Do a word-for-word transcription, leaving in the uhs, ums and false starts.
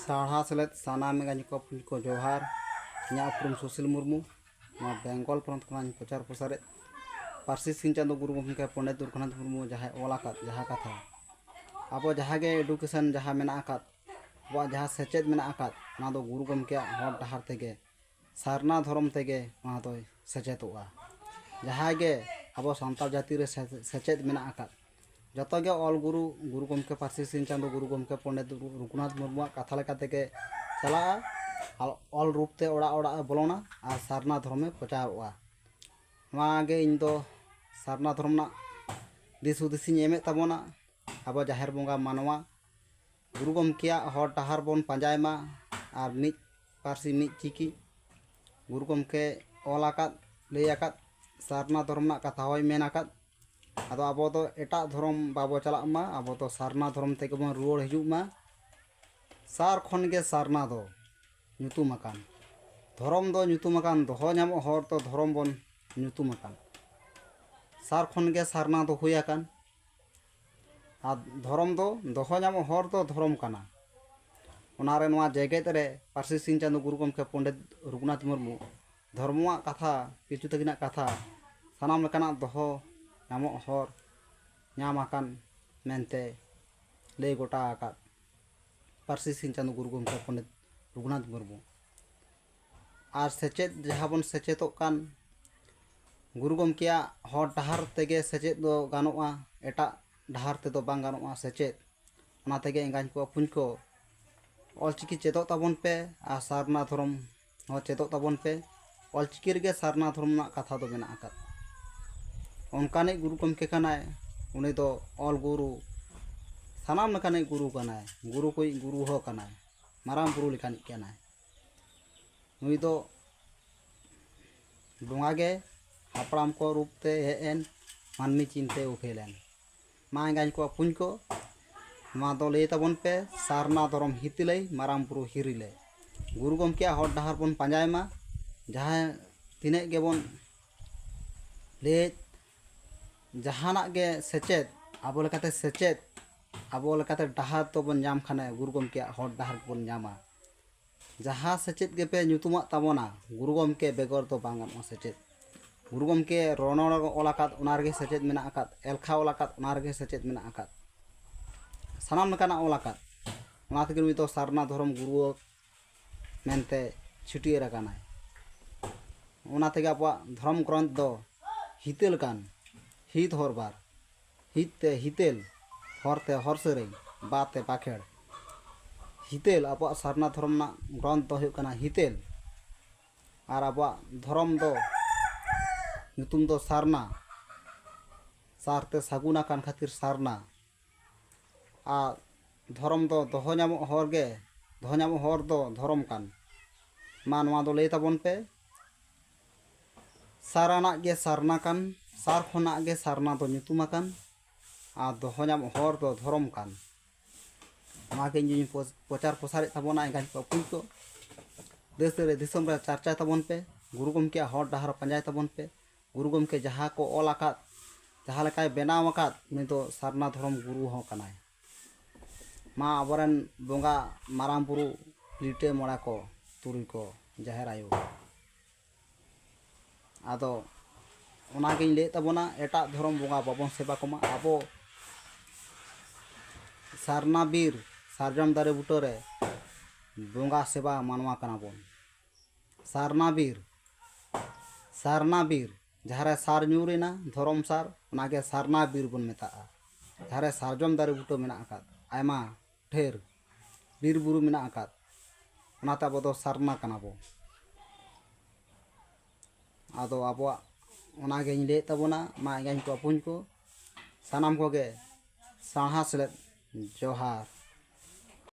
ᱥᱟᱶᱦᱟ ᱥᱮᱞᱮᱫ ᱥᱟᱱᱟᱢ ᱮᱸᱜᱟᱧ ᱠᱚ ᱯᱩᱸᱡ ᱠᱚ ᱡᱚᱦᱟᱨ᱾ ᱤᱧᱟᱹᱜ ᱩᱯᱨᱩᱢ ᱥᱩᱥᱤᱞ ᱢᱩᱨᱢᱩ᱾ ᱱᱚᱣᱟ ᱵᱮᱝᱜᱚᱞ ᱯᱚᱱᱚᱛ ᱠᱷᱚᱱᱟᱜ ᱤᱧ ᱯᱨᱚᱪᱟᱨ ᱯᱨᱚᱥᱟᱨᱮᱫ ᱯᱟᱹᱨᱥᱤ ᱥᱤᱧ ᱪᱟᱸᱫᱳ ᱜᱩᱨᱩ ᱜᱚᱢᱠᱮ ᱯᱚᱱᱰᱤᱛ ᱨᱚᱜᱷᱩᱱᱟᱛᱷ ᱢᱩᱨᱢᱩ ᱡᱟᱦᱟᱸᱭ ᱚᱞ ᱟᱠᱟᱫ ᱡᱟᱦᱟᱸ ᱠᱟᱛᱷᱟ, ᱟᱵᱚ ᱡᱟᱦᱟᱸ ᱜᱮ ᱮᱰᱩᱠᱮᱥᱚᱱ ᱡᱟᱦᱟᱸ ᱢᱮᱱᱟᱜ ᱟᱠᱟᱫ, ᱟᱵᱚᱣᱟᱜ ᱡᱟᱦᱟᱸ ᱥᱮᱪᱮᱫ ᱢᱮᱱᱟᱜ ᱟᱠᱟᱫ, ᱚᱱᱟ ᱫᱚ ᱜᱩᱨᱩ ᱜᱚᱢᱠᱮᱭᱟᱜ ᱦᱚᱨ ᱰᱟᱦᱟᱨ ᱛᱮᱜᱮ, ᱥᱟᱨᱱᱟ ᱫᱷᱚᱨᱚᱢ ᱛᱮᱜᱮ ᱚᱱᱟ ᱫᱚᱭ ᱥᱮᱪᱮᱫᱚᱜᱼᱟ᱾ ᱡᱟᱦᱟᱸᱭ ᱜᱮ ᱟᱵᱚ ᱥᱟᱱᱛᱟᱲ ᱡᱟᱹᱛᱤ ᱨᱮ ᱥᱮ-, ᱥᱮᱪᱮᱫ ᱢᱮᱱᱟᱜ ᱟᱠᱟᱫ, ᱡᱚᱛᱚ ᱜᱮ ᱚᱞ ᱜᱩᱨᱩ, ᱜᱩᱨᱩ ᱜᱚᱢᱠᱮ ᱯᱟᱹᱨᱥᱤ ᱥᱤᱧ ᱪᱟᱸᱫᱳ ᱜᱩᱨᱩ ᱜᱚᱢᱠᱮ ᱯᱚᱱᱰᱤᱛ ᱨᱚᱜᱷᱩᱱᱟᱛᱷ ᱢᱩᱨᱢᱩᱣᱟᱜ ᱠᱟᱛᱷᱟ ᱞᱮᱠᱟ ᱛᱮᱜᱮ ᱪᱟᱞᱟᱜᱼᱟ᱾ ᱟᱨ ᱚᱞ ᱨᱩᱯ ᱛᱮ ᱚᱲᱟᱜ ᱚᱲᱟᱜ ᱮ ᱵᱚᱞᱚᱱᱟ ᱟᱨ ᱥᱟᱨᱱᱟ ᱫᱷᱚᱨᱚᱢᱮ ᱯᱨᱚᱪᱟᱨᱚᱜᱼᱟ᱾ ᱱᱚᱣᱟ ᱜᱮ ᱤᱧ ᱫᱚ ᱥᱟᱨᱱᱟ ᱫᱷᱚᱨᱚᱢ ᱨᱮᱱᱟᱜ ᱫᱤᱥ ᱦᱩᱫᱤᱥ ᱤᱧ ᱮᱢᱮᱫ ᱛᱟᱵᱚᱱᱟ᱾ ᱟᱵᱚ ᱡᱟᱦᱮᱨ ᱵᱚᱸᱜᱟ ᱢᱟᱱᱣᱟ ᱜᱩᱨᱩ ᱜᱚᱢᱠᱮᱭᱟᱜ ᱦᱚᱨ ᱰᱟᱦᱟᱨ ᱵᱚᱱ ᱯᱟᱸᱡᱟᱭ ᱢᱟ ᱟᱨ ᱢᱤᱫ ᱯᱟᱹᱨᱥᱤ ᱢᱤᱫ ᱪᱤᱠᱤ ᱜᱩᱨᱩ ᱜᱚᱢᱠᱮ ᱚᱞ ᱟᱠᱟᱫ, ᱞᱟᱹᱭ ᱟᱠᱟᱫ, ᱥᱟᱨᱱᱟ ᱫᱷᱚᱨᱚᱢ ᱨᱮᱱᱟᱜ ᱠᱟᱛᱷᱟ ᱦᱚᱸᱭ ᱢᱮᱱ ᱟᱠᱟᱫ᱾ ᱟᱫᱚ ᱟᱵᱚ ᱫᱚ ᱮᱴᱟᱜ ᱫᱷᱚᱨᱚᱢ ᱵᱟᱵᱚ ᱪᱟᱞᱟᱜ ᱢᱟ, ᱟᱵᱚ ᱫᱚ ᱥᱟᱨᱱᱟ ᱫᱷᱚᱨᱚᱢ ᱛᱮᱜᱮ ᱵᱚᱱ ᱨᱩᱣᱟᱹᱲ ᱦᱤᱡᱩᱜ ᱢᱟ᱾ ᱥᱟᱨ ᱠᱷᱚᱱ ᱜᱮ ᱥᱟᱨᱱᱟ ᱫᱚ ᱧᱩᱛᱩᱢ ᱟᱠᱟᱱ, ᱫᱷᱚᱨᱚᱢ ᱫᱚ ᱧᱩᱛᱩᱢ ᱟᱠᱟᱱ, ᱫᱚᱦᱚ ᱧᱟᱢᱚᱜ ᱦᱚᱨ ᱫᱚ ᱫᱷᱚᱨᱚᱢ ᱵᱚᱱ ᱧᱩᱛᱩᱢ ᱟᱠᱟᱱ᱾ ᱥᱟᱨ ᱠᱷᱚᱱ ᱜᱮ ᱥᱟᱨᱱᱟ ᱫᱚ ᱦᱩᱭ ᱟᱠᱟᱱ᱾ ᱟᱨ ᱫᱷᱚᱨᱚᱢ ᱫᱚ ᱫᱚᱦᱚ ᱧᱟᱢᱚᱜ ᱦᱚᱨ ᱫᱚ ᱫᱷᱚᱨᱚᱢ ᱠᱟᱱᱟ᱾ ᱚᱱᱟᱨᱮ ᱱᱚᱣᱟ ᱡᱮᱜᱮᱛ ᱨᱮ ᱯᱟᱹᱨᱥᱤ ᱥᱤᱧ ᱪᱟᱸᱫᱳ ᱜᱩᱨᱩ ᱜᱚᱢᱠᱮ ᱯᱚᱱᱰᱤᱛ ᱨᱚᱜᱷᱩᱱᱟᱛᱷ ᱢᱩᱨᱢᱩ ᱫᱷᱚᱨᱢᱚᱣᱟᱜ ᱠᱟᱛᱷᱟ, ᱯᱤᱞᱪᱩ ᱛᱟᱹᱠᱤᱱᱟᱜ ᱠᱟᱛᱷᱟ, ᱥᱟᱱᱟᱢ ᱞᱮᱠᱟᱱᱟᱜ ᱫᱚᱦᱚ ᱧᱟᱢᱚᱜ ᱦᱚᱨ ᱧᱟᱢ ᱟᱠᱟᱱ ᱢᱮᱱᱛᱮ ᱞᱟᱹᱭ ᱜᱚᱴᱟ ᱟᱠᱟᱫ ᱯᱟᱹᱨᱥᱤ ᱥᱤᱧ ᱪᱟᱸᱫᱳ ᱜᱩᱨᱩ ᱜᱚᱢᱠᱮ ᱯᱚᱱᱰᱤᱛ ᱨᱚᱜᱷᱩᱱᱟᱛᱷ ᱢᱩᱨᱢᱩ᱾ ᱟᱨ ᱥᱮᱪᱮᱫ ᱡᱟᱦᱟᱸ ᱵᱚᱱ ᱥᱮᱪᱮᱫᱚᱜ ᱠᱟᱱ, ᱜᱩᱨᱩ ᱜᱚᱢᱠᱮᱭᱟᱜ ᱦᱚᱨ ᱰᱟᱦᱟᱨ ᱛᱮᱜᱮ ᱥᱮᱪᱮᱫ ᱫᱚ ᱜᱟᱱᱚᱜᱼᱟ, ᱮᱴᱟᱜ ᱰᱟᱦᱟᱨ ᱛᱮᱫᱚ ᱵᱟᱝ ᱜᱟᱱᱚᱜᱼᱟ ᱥᱮᱪᱮᱫ᱾ ᱚᱱᱟ ᱛᱮᱜᱮ ᱮᱸᱜᱟᱧ ᱠᱚ ᱟᱹᱯᱩᱧ ᱠᱚ, ᱚᱞᱪᱤᱠᱤ ᱪᱮᱫᱚᱜ ᱛᱟᱵᱚᱱ ᱯᱮ ᱟᱨ ᱥᱟᱨᱱᱟ ᱫᱷᱚᱨᱚᱢ ᱦᱚᱸ ᱪᱮᱫᱚᱜ ᱛᱟᱵᱚᱱ ᱯᱮ᱾ ᱚᱞᱪᱤᱠᱤ ᱨᱮᱜᱮ ᱥᱟᱨᱱᱟ ᱫᱷᱚᱨᱚᱢ ᱨᱮᱱᱟᱜ ᱠᱟᱛᱷᱟ ᱫᱚ ᱢᱮᱱᱟᱜ ᱟᱠᱟᱫ᱾ ᱚᱱᱠᱟᱱᱤᱡ ᱜᱩᱨᱩ ᱜᱚᱢᱠᱮ ᱠᱟᱱᱟᱭ, ᱩᱱᱤ ᱫᱚ ᱚᱞ ᱜᱩᱨᱩ, ᱥᱟᱱᱟᱢ ᱞᱮᱠᱟᱱᱤᱡ ᱜᱩᱨᱩ ᱠᱟᱱᱟᱭ, ᱜᱩᱨᱩ ᱠᱚᱭᱤᱡ ᱜᱩᱨᱩ ᱦᱚᱸ ᱠᱟᱱᱟᱭ, ᱢᱟᱨᱟᱝ ᱵᱩᱨᱩ ᱞᱮᱠᱟᱱᱤᱡ ᱠᱟᱱᱟᱭ᱾ ᱱᱩᱭ ᱫᱚ ᱵᱚᱸᱜᱟ ᱜᱮ ᱦᱟᱯᱲᱟᱢ ᱠᱚ ᱨᱩᱯ ᱛᱮ ᱦᱮᱡ ᱮᱱ, ᱢᱟᱹᱱᱢᱤ ᱪᱤᱱᱛᱮ ᱩᱯᱮᱞ ᱮᱱ᱾ ᱢᱟ ᱮᱸᱜᱟᱧ ᱠᱚ ᱟᱹᱯᱩᱧ ᱠᱚ, ᱱᱚᱣᱟ ᱫᱚ ᱞᱟᱹᱭ ᱛᱟᱵᱚᱱ ᱯᱮ, ᱥᱟᱨᱱᱟ ᱫᱷᱚᱨᱚᱢ ᱦᱤᱛᱤᱞᱟᱹᱭ, ᱢᱟᱨᱟᱝ ᱵᱩᱨᱩ ᱦᱤᱨᱤᱞᱟᱹᱭ᱾ ᱜᱩᱨᱩ ᱜᱚᱢᱠᱮᱭᱟᱜ ᱦᱚᱨ ᱰᱟᱦᱟᱨ ᱵᱚᱱ ᱯᱟᱸᱡᱟᱭ ᱢᱟ᱾ ᱡᱟᱦᱟᱸ ᱛᱤᱱᱟᱹᱜ ᱜᱮᱵᱚᱱ ᱞᱟᱹᱭᱮᱫ, ᱡᱟᱦᱟᱱᱟᱜ ᱜᱮ ᱥᱮᱪᱮᱫ, ᱟᱵᱚ ᱞᱮᱠᱟᱛᱮ ᱥᱮᱪᱮᱫ, ᱟᱵᱚ ᱞᱮᱠᱟᱛᱮ ᱰᱟᱦᱟᱨ ᱫᱚᱵᱚᱱ ᱧᱟᱢ ᱠᱷᱟᱱᱮ ᱜᱩᱨᱩ ᱜᱚᱢᱠᱮᱭᱟᱜ ᱦᱚᱨ ᱰᱟᱦᱟᱨ ᱜᱮᱵᱚᱱ ᱧᱟᱢᱟ᱾ ᱡᱟᱦᱟᱸ ᱥᱮᱪᱮᱫ ᱜᱮᱯᱮ ᱧᱩᱛᱩᱢᱟᱜ ᱛᱟᱵᱚᱱᱟ, ᱜᱩᱨᱩ ᱜᱚᱢᱠᱮ ᱵᱮᱜᱚᱨ ᱫᱚ ᱵᱟᱝ ᱜᱟᱱᱚᱜᱼᱟ ᱥᱮᱪᱮᱫ᱾ ᱜᱩᱨᱩ ᱜᱚᱢᱠᱮ ᱨᱚᱱᱚᱲ ᱚᱞ ᱟᱠᱟᱫ, ᱚᱱᱟ ᱨᱮᱜᱮ ᱥᱮᱪᱮᱫ ᱢᱮᱱᱟᱜ ᱟᱠᱟᱫ, ᱮᱞᱠᱷᱟ ᱚᱞ ᱟᱠᱟᱫ, ᱚᱱᱟ ᱨᱮᱜᱮ ᱥᱮᱪᱮᱫ ᱢᱮᱱᱟᱜ ᱟᱠᱟᱫ, ᱥᱟᱱᱟᱢ ᱞᱮᱠᱟᱱᱟᱜ ᱚᱞ ᱟᱠᱟᱫ᱾ ᱚᱱᱟ ᱛᱮᱜᱮ ᱱᱩᱭ ᱫᱚ ᱥᱟᱨᱱᱟ ᱫᱷᱚᱨᱚᱢ ᱜᱩᱨᱩ ᱢᱮᱱᱛᱮ ᱪᱷᱟᱹᱴᱭᱟᱹᱨ ᱟᱠᱟᱱᱟᱭ᱾ ᱚᱱᱟ ᱛᱮᱜᱮ ᱟᱵᱚᱣᱟᱜ ᱫᱷᱚᱨᱚᱢ ᱜᱨᱚᱱᱛᱷ ᱫᱚ ᱦᱤᱛᱟᱹᱞ ᱠᱟᱱ, ᱦᱤᱛ ᱦᱚᱨᱵᱟᱨ, ᱦᱤᱛ ᱛᱮ ᱦᱤᱛᱟᱹᱞ, ᱦᱚᱨ ᱛᱮ ᱦᱚᱨ ᱥᱮᱨᱮᱧ, ᱵᱟ ᱛᱮ ᱵᱟᱠᱷᱮᱲ᱾ ᱦᱤᱛᱟᱹᱞ, ᱟᱵᱚᱣᱟᱜ ᱥᱟᱨᱱᱟ ᱫᱷᱚᱨᱚᱢ ᱨᱮᱱᱟᱜ ᱜᱨᱚᱱᱛᱷ ᱫᱚ ᱦᱩᱭᱩᱜ ᱠᱟᱱᱟ ᱦᱤᱛᱟᱹᱞ᱾ ᱟᱨ ᱟᱵᱚᱣᱟᱜ ᱫᱷᱚᱨᱚᱢ ᱫᱚ ᱧᱩᱛᱩᱢ ᱫᱚ ᱥᱟᱨᱱᱟ, ᱥᱟᱨ ᱛᱮ ᱥᱟᱹᱜᱩᱱ ᱟᱠᱟᱱ ᱠᱷᱟᱹᱛᱤᱨ ᱥᱟᱨᱱᱟ᱾ ᱟᱨ ᱫᱷᱚᱨᱚᱢ ᱫᱚ ᱫᱚᱦᱚ ᱧᱟᱢᱚᱜ ᱦᱚᱨ ᱜᱮ, ᱫᱚᱦᱚ ᱧᱟᱢᱚᱜ ᱦᱚᱨ ᱫᱚ ᱫᱷᱚᱨᱚᱢ ᱠᱟᱱ᱾ ᱢᱟ ᱱᱚᱣᱟ ᱫᱚ ᱞᱟᱹᱭ ᱛᱟᱵᱚᱱ ᱯᱮ, ᱥᱟᱨ ᱟᱱᱟᱜ ᱜᱮ ᱥᱟᱨᱱᱟ ᱠᱟᱱ, ᱥᱟᱨ ᱠᱷᱚᱱᱟᱜ ᱜᱮ ᱥᱟᱨᱱᱟ ᱫᱚ ᱧᱩᱛᱩᱢ ᱟᱠᱟᱱ, ᱟᱨ ᱫᱚᱦᱚ ᱧᱟᱢᱚᱜ ᱦᱚᱨ ᱫᱚ ᱫᱷᱚᱨᱚᱢ ᱠᱟᱱ᱾ ᱱᱚᱣᱟ ᱜᱮ ᱤᱧ ᱫᱩᱧ ᱯᱚ-, ᱯᱨᱚᱪᱟᱨ ᱯᱨᱚᱥᱟᱨᱮᱫ ᱛᱟᱵᱚᱱᱟ ᱮᱸᱜᱟᱧ ᱠᱚ ᱟᱹᱯᱩᱧ ᱠᱚ᱾ ᱫᱮᱥ ᱨᱮ ᱫᱤᱥᱚᱢ ᱨᱮ ᱪᱟᱨᱪᱟᱭ ᱛᱟᱵᱚᱱ ᱯᱮ, ᱜᱩᱨᱩ ᱜᱚᱢᱠᱮᱭᱟᱜ ᱦᱚᱨ ᱰᱟᱦᱟᱨ ᱯᱟᱸᱡᱟᱭ ᱛᱟᱵᱚᱱ ᱯᱮ, ᱜᱩᱨᱩ ᱜᱚᱢᱠᱮ ᱡᱟᱦᱟᱸ ᱠᱚ ᱚᱞ ᱟᱠᱟᱫ, ᱡᱟᱦᱟᱸ ᱞᱮᱠᱟᱭ ᱵᱮᱱᱟᱣ ᱟᱠᱟᱫ, ᱩᱱᱤ ᱫᱚ ᱥᱟᱨᱱᱟ ᱫᱷᱚᱨᱚᱢ ᱜᱩᱨᱩ ᱦᱚᱸ ᱠᱟᱱᱟᱭ᱾ ᱢᱟ ᱟᱵᱚᱨᱮᱱ ᱵᱚᱸᱜᱟ, ᱢᱟᱨᱟᱝ ᱵᱩᱨᱩ, ᱞᱤᱴᱟᱹ ᱢᱚᱬᱮ ᱠᱚ, ᱛᱩᱨᱩᱭ ᱠᱚ, ᱡᱟᱦᱮᱨ ᱟᱭᱳ᱾ ᱟᱫᱚ ᱚᱱᱟᱜᱤᱧ ᱞᱟᱹᱭᱮᱫ ᱛᱟᱵᱚᱱᱟ, ᱮᱴᱟᱜ ᱫᱷᱚᱨᱚᱢ ᱵᱚᱸᱜᱟ ᱵᱟᱵᱚᱱ ᱥᱮᱵᱟ ᱠᱚᱢᱟ᱾ ᱟᱵᱚ ᱥᱟᱨᱱᱟ ᱵᱤᱨ, ᱥᱟᱨᱡᱚᱢ ᱫᱟᱨᱮ ᱵᱩᱴᱟᱹᱨᱮ ᱵᱚᱸᱜᱟ ᱥᱮᱵᱟ ᱢᱟᱱᱣᱟ ᱠᱟᱱᱟ ᱵᱚᱱ᱾ ᱥᱟᱨᱱᱟ ᱵᱤᱨ, ᱥᱟᱨᱱᱟ ᱵᱤᱨ, ᱡᱟᱦᱟᱸ ᱨᱮ ᱥᱟᱨ ᱧᱩᱨ ᱮᱱᱟ, ᱫᱷᱚᱨᱚᱢ ᱥᱟᱨ, ᱚᱱᱟᱜᱮ ᱥᱟᱨᱱᱟ ᱵᱤᱨ ᱵᱚᱱ ᱢᱮᱛᱟᱜᱼᱟ᱾ ᱡᱟᱦᱟᱸ ᱨᱮ ᱥᱟᱨᱡᱚᱢ ᱫᱟᱨᱮ ᱵᱩᱴᱟᱹ ᱢᱮᱱᱟᱜ ᱟᱠᱟᱫ, ᱟᱭᱢᱟ ᱰᱷᱮᱨ ᱵᱤᱨ ᱵᱩᱨᱩ ᱢᱮᱱᱟᱜ ᱟᱠᱟᱫ, ᱚᱱᱟᱛᱮ ᱟᱵᱚ ᱫᱚ ᱥᱟᱨᱱᱟ ᱠᱟᱱᱟ ᱵᱚ᱾ ᱟᱫᱚ ᱟᱵᱚᱣᱟᱜ ᱚᱱᱟᱜᱮᱧ ᱞᱟᱹᱭᱮᱫ ᱛᱟᱵᱚᱱᱟ, ᱢᱟ ᱮᱸᱜᱟᱧ ᱠᱚ ᱟᱹᱯᱩᱧ ᱠᱚ, ᱥᱟᱱᱟᱢ ᱠᱚᱜᱮ ᱥᱟᱶᱦᱟ ᱥᱮᱞᱮᱫ ᱡᱚᱦᱟᱨ᱾